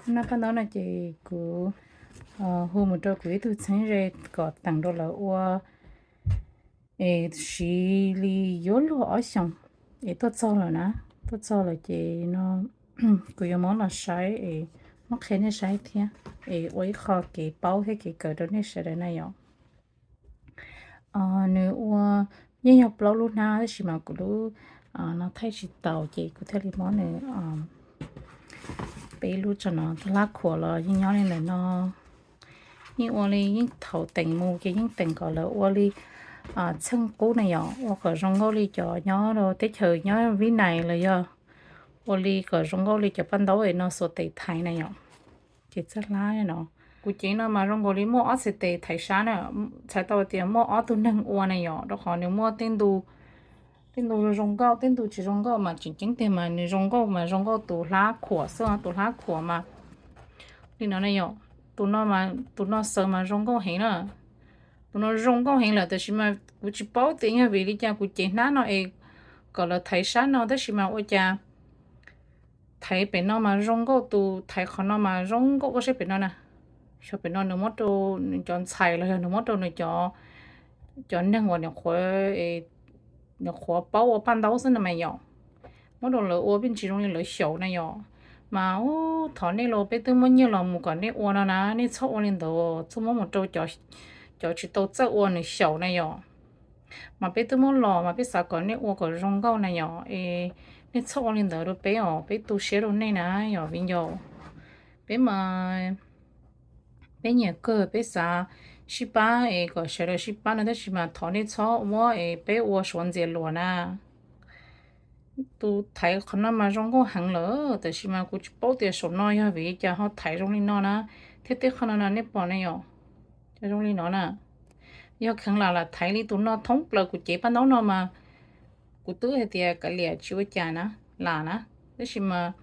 Nab paj ntaub no ces kuv hu mus rau kuv ib tug txheeb ze kom teem rau lawv ua es siv li yuav luag ob xyoos es tuaj txog lawm na. Tuaj txog lawm ces no kuv yuav muab los saib es muab qhia nej saib thiab es ua ib qho kev paub thiab kev kawm rau nej sawv daws na yom. Nws ua yeej yog plaub lub hnab tab sis mas kuv lub no thaij tsis taus ces kuv thiaj li muab nws peb lub tso no. Tus hlab khuam los yeej nyob li ntawm no. Yeej ua li yeej thaum teem mus ces yeej teem kom lawv ua li txheej qub na yom, ua kom zoo nkauj li cov nyob rau teb chaws nyob Vib Nais los yog ua li kom zoo nkauj li cov paj ntaub no xuas tes thaiv na yom. Ces txoj hlab no, kuv cev no mas zoo nkaus li muaj ob txhais tes thaiv sab na. Txhais tau tias muaj ob tug neeg ua na yom, rau qhov nws muaj tej ntu, tej ntu zoo nkauj, tej ntu tsis zoo nkauj, mas tseem ceeb tiag mas nws zoo nkauj mas zoo nkauj tus hlab khuam xwb. Tus hlab khuam mas li no na yom, tus no, tus no xaws mas zoo nkauj heev na. Tus no zoo nkauj heev lawm tab sis mas kuv tsis paub tias yog vim li cas kuv cev hnab no es kom lawv thaiv sab no tab sis mas ua cas thaiv pem no mas zoo nkauj, tus thaiv qhov no mas zoo nkauj. Koj saib pem no na, xyov pem no nws muab rau nws cov ntxhais los yog nws muab rau nws cov, cov neeg uas nws qhuav, nws qhuav paub ua paj ntaub xwb na mas yom. Muab rau lawv ua pheej tsis zoo li lawv xyaum na yom. Mas ub, thov nej los, peb twb muab nyiaj los mus kom nej ua no na, nej txhob ua li ntawd, txhob muab mus rau cov tsis tau txawj ua nws xyaum na yom. Mas peb twb muab los mas peb xav kom nej ua kom zoo nkauj na yom, es nej txhob ua li ntawd rau peb os, peb tu siab rau nej na yom viv ncaus. Peb mas peb nyiam kawg, peb xav sib pab es kom sawv daws sib pab no tab sis mas thov nej txhob muab es peb ua suav ntxias luas na. Tus thaiv qhov no mas zoo nkauj heev lawm tab sis mas kuv tsis paub tias saum no yog vim li cas ho thaiv zoo li no na, thiab tej qhov no na nej pom ne yom, zoo li no na. Yog kheev lam lam thaiv li tus no thoob plaws kuv cev paj ntaub no mas kuv twb hais tias kav liam tsis ua cas na, lam na, tab sis mas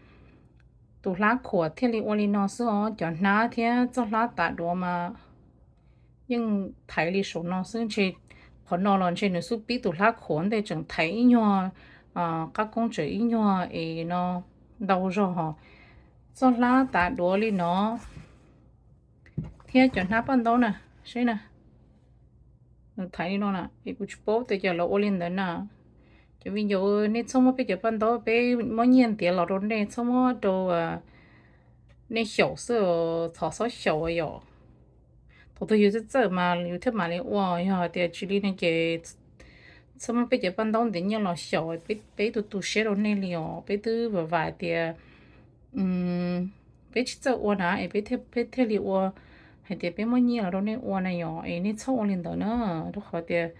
tus hlab khuam thiaj li ua li no xwb os. Cov hnab thiab txoj hlab tav duav mas yeej thaiv li saum no xwb, ntshe qhov no los ntshe nws xub pib tus hlab khuam ntej tseem thaiv ib nyuag qab koob tseem ib nyuag es no ntau zog hos. Txoj hlab tav duav li no thiab cov hnab paj ntaub na, seb na, nws thaiv li no na es kuv tsis paub tias cas lawv ua li ntawd na. Cov viv ncaus, nej txhob muab peb cov paj ntaub peb muab nyiaj ntiav los rau nej, txhob muab rau nej xyaum xwb, thov txhob xyaum yom. Thaum twg yus txawj txawj mas yus thiaj mam li ua, yog hais tias tsis li no ces txhob muab peb cov paj ntaub ntiav nyiaj los xyaum, peb tu tu siab rau nej li os. Peb twb vam vam tias peb tsis txawj ua na es peb thiaj li ua, hais tias peb muab nyiaj los rau nej ua na yom, es nej txhob ua li ntawd na. Rau qhov tias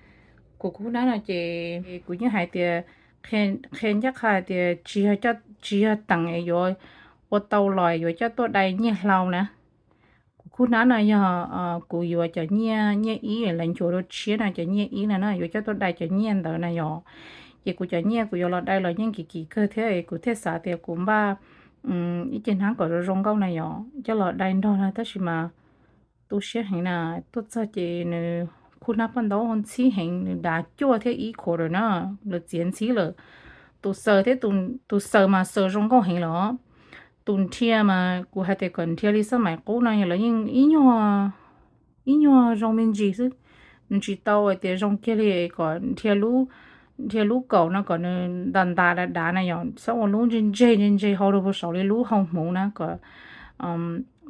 kuv kuv hnab no ces kuv yeej hais tias qhia ncaj qha hais tias tsis yog teem es yuav ua tau los yuav coj tuaj dai nyiaj hlau na. Kuv khub hnab no yog kuv yuav cov nyiaj, nyiaj ib lawv nchuav rau tshiab no, cov nyiaj ib no na, yuav coj tuaj dai cov nyiaj ntawd na yom. Ces kuv cov nyiaj kuv yuav los dai los yeej kim kim kawg thiab, kuv thiaj xav tias kuv npaj ib ce hnab kom zoo zoo nkauj na yom, coj los dai nrog na, tab sis mas tu siab heev na. Tuaj txog ces nws khub hnab paj ntaub ntxhib heev, nws dav cuaj thiab ib quarter na, lawv txiav ntxhib lawm. Tus xaws thiab, tus xaws mas xaws zoo nkauj heev los, tus nrhia mas kuv hais tias kom nrhia li xab maim qub no lawv yeej ib nyuag zoo me ntsis xwb. Nws tsis tau hais tias zoo kiag li kom nrhia lub kaum no kom nws ntas ntas dav dav na yom, txhob ua lub ntseg ntseg ntseg ntseg hau rau puag saum li lub hau hmuv na, kom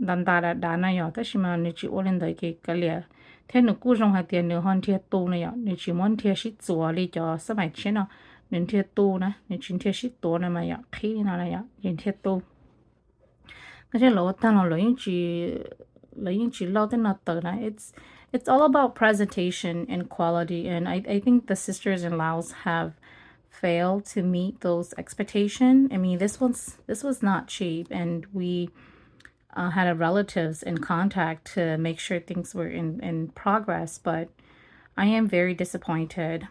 ntas ntas dav dav na yom. Tab sis mas nws tsis ua li ntawd ces kav liam. Thiab nws kuj zoo hais tias nws ho nrhia tu na yom, nws tsis muab nrhia sib txuas li cov xab maim tshiab no. Nws nrhia tu na, nws tsis nrhia sib tuav no mas yom, qhib li no na yom, nws nrhia tu. Koj saib lawv ua tag los lawv yeej tsis lauj tej no tawm na. It's all about presentation and quality, and I, I think the sisters in Laos have failed to meet those expectations. I mean, this one's, this was not cheap, and we uh, had a relatives in contact to make sure things were in, in progress, but I am very disappointed.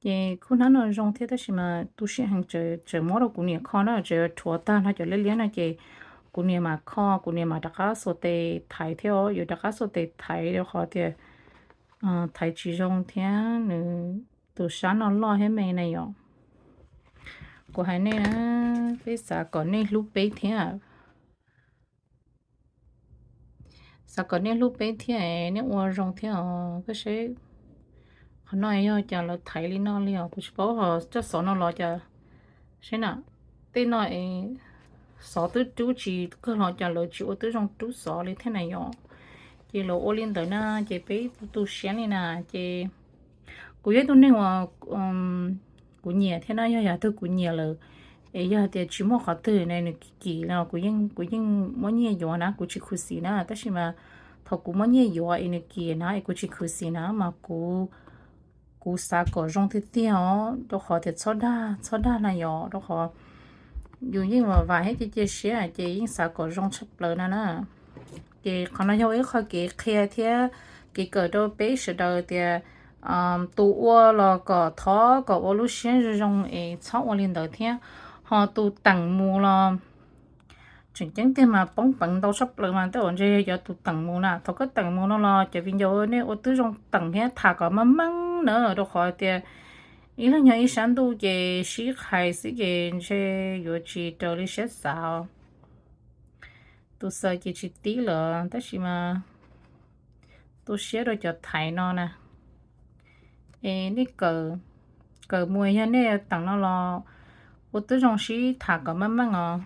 Ces khub hnab no zoo thiab tab sis mas tu siab heev, tseem muab rau kuv niam kho na, tseem rhuav tag no cov liab liab no ces kuv niam mam kho, kuv niam mam rov qab xuas tes thaiv thiab, yuav rov qab xuas tes thaiv rau qhov tias thaiv tsis zoo thiab nws tus sab no loj thiab me na yom. Kuv hais nej na, peb xav kom nej hlub peb thiab. Xav kom nej hlub peb thiab, nej ua zoo thiab os. Koj saib, qhov no yog cas lawv thaiv li no li os, kuv tsis paub ho coj xov no los cas. Saib na, tej no es xov twb rub tsis kawg los cas lawv tsis ua twb zoo rub xov li thiab na yom. Ces lawv ua li ntawd na, ces peb tu tu siab li na. Ces kuv yog ib tug neeg uas kuv nyiam thiab na, yog yam twg kuv nyiam lawm, es yog tias tsis muaj qhov twg ne nws kim kim los kuv yeej muab nyiaj yuav na, kuv tsis khuv xim na. Tab sis mas thaum kuv muab nyiaj yuav es nws kim na es kuv tsis khuv xim na mas kuv kuv xav kom zoo tiag tiag os, rau qhov tias txhob dag txhob dag na yom, rau qhov yus yeej vam vam thiab cia cia siab ces yeej xav kom zoo tshaj plaws no na. Ces qhov no yog ib qho kev qhia thiab kev kawm rau peb sawv daws tias tus ua los kom thov kom ua lub siab zoo zoo es txhob ua li ntawd thiab. Ho tus teem mus los tseem ceeb tiag mas poob peev ntau tshaj plaws mas tej uas ntshe yog cov tus teem mus na. Thaum koj teem mus no los cov viv ncaus nej ua twb zoo teem thiab tham kom meej meej na, rau qhov tias ib leeg nyob ib sab ntuj ces sib qhais xwb ces ntshe yuav tsis raws li siab xav. Tus xaws ces tsis tib lawm tab sis mas tu siab rau cov thaiv no na. Es nej kawm mus yog nej teem no los ua twb zoo sib tham kom meej meej os.